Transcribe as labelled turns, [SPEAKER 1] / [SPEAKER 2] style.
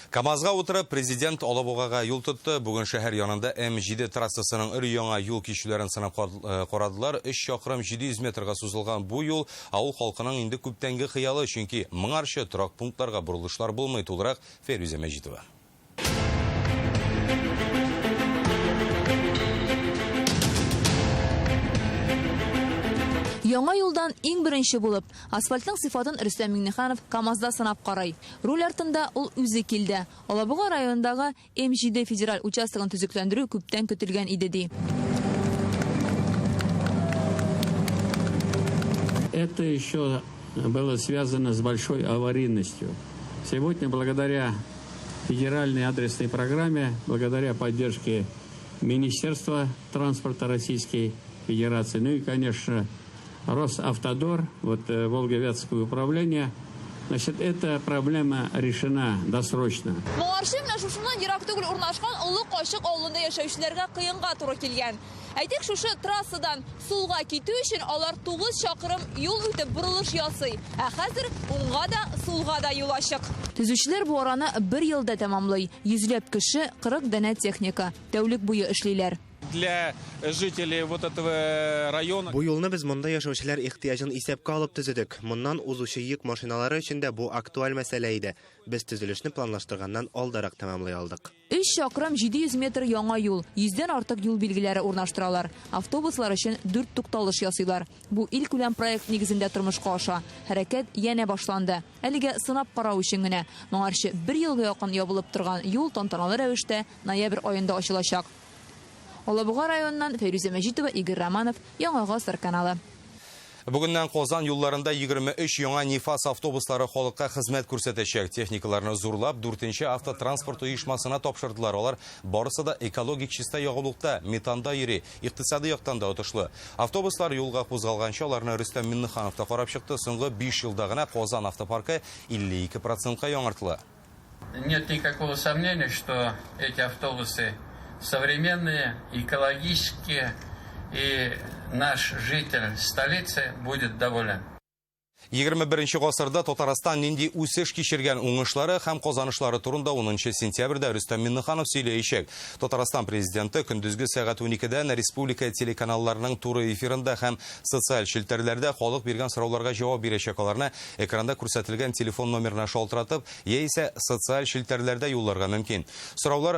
[SPEAKER 1] КАМАЗга утырып, президент Алабугага юл тотты. Бүген шәһәр янында М7 трассасының өр-яңа юл кичүләрен сынап карадылар. 3 чакрым 700 метрга сузылган бу юл авыл халкының инде күптәнге хыялы, чөнки моңарчы торак пунктларга борылышлар булмый. Тулырак Фәйрүзә Мәҗитова.
[SPEAKER 2] Яңа юлдан иң беренче булып, асфальтның сыйфатын Рөстәм Миңнеханов КАМАЗда сынап карый. Руль артында ул үзе килде. Алабуга районындагы М7 федераль участогын төзекләндерү күптән көтелгән иде, ди.
[SPEAKER 3] Это еще было связано с большой аварийностью. Сегодня, благодаря федеральной адресной программе, благодаря поддержке Министерства транспорта Российской Федерации, ну и, конечно, Росавтодор, вот Волго-Вятское управление, значит, эта проблема решена досрочно.
[SPEAKER 2] Моңарчы менә шушыннан ерак түгел урнашкан Олы Качык авылында яшәүчеләргә кыенга туры килгән. Әйтик, шушы трассадан сулга китү өчен алар 9 чакрым юл үтеп борылыш ясый. Ә хәзер уңга да, сулга да юл ачык. Төзүчеләр бу араны бер елда тәмамлый. Йөзләп кеше, 40 данә техника. Тәүлек буе эшлиләр.
[SPEAKER 4] Для жителей вот этого района.
[SPEAKER 5] Бу юлны без монда яшәүчеләр ихтыяҗын исәпкә алып төзедек. Моннан узучы йөк машиналары өчен дә бу актуаль мәсьәлә иде. Без төзелешне планлаштырганнан алдарак тәмамлый алдык.
[SPEAKER 2] 3 чакрым 700 метр яңа юл, йөздән артык юл билгеләре урнаштыралар. Автобуслар өчен 4 тукталыш ясыйлар. Бу илкүләм проект нигезендә тормышка аша. Хәрәкәт янә башланды. Әлегә сынап карау өчен генә. Моңарчы бер елга якын ябылып торган юл тантаналы рәвештә ноябрь аенда ачылачак. Алабуга районыннан Фәйрүзә Мәҗитова, Игорь Романов, Яңа Гасыр каналы.
[SPEAKER 1] Бүгеннән Казан юлларында 23 яңа Нефаз автобуслары халыкка хезмәт күрсәтәчәк. Техникаларны зурлап, 4нче автотранспорт оешмасына тапшырдылар. Алар барысы да экологик чиста ягулыкта, метанда йөри, икътисади яктан да отышлы. Автобуслар юлга кузгалганчы аларны Рөстәм Миңнеханов та карап чыкты. Соңгы 5 елда гына Казан автопаркы 52 процентка яңартыла.
[SPEAKER 3] Нет никакого сомнения, что эти автобусы современные, экологические, и наш житель столицы будет доволен.
[SPEAKER 1] 21 гасырда Татарстан нинди үсеш кичергән уңышлары һәм казанышлары турында 10 сентябрьдә Рөстәм Миңнеханов сөйләячәк. Татарстан президенты көндезге сәгать 12-дән республика телеканалларының туры эфирында һәм социаль челтәрләрдә халык биргән сорауларга җавап бирәчәк. Аларны экранда күрсәтелгән телефон номерына шалтыратып, яисә социаль челтәрләрдә юлларга мөмкин. Сораулар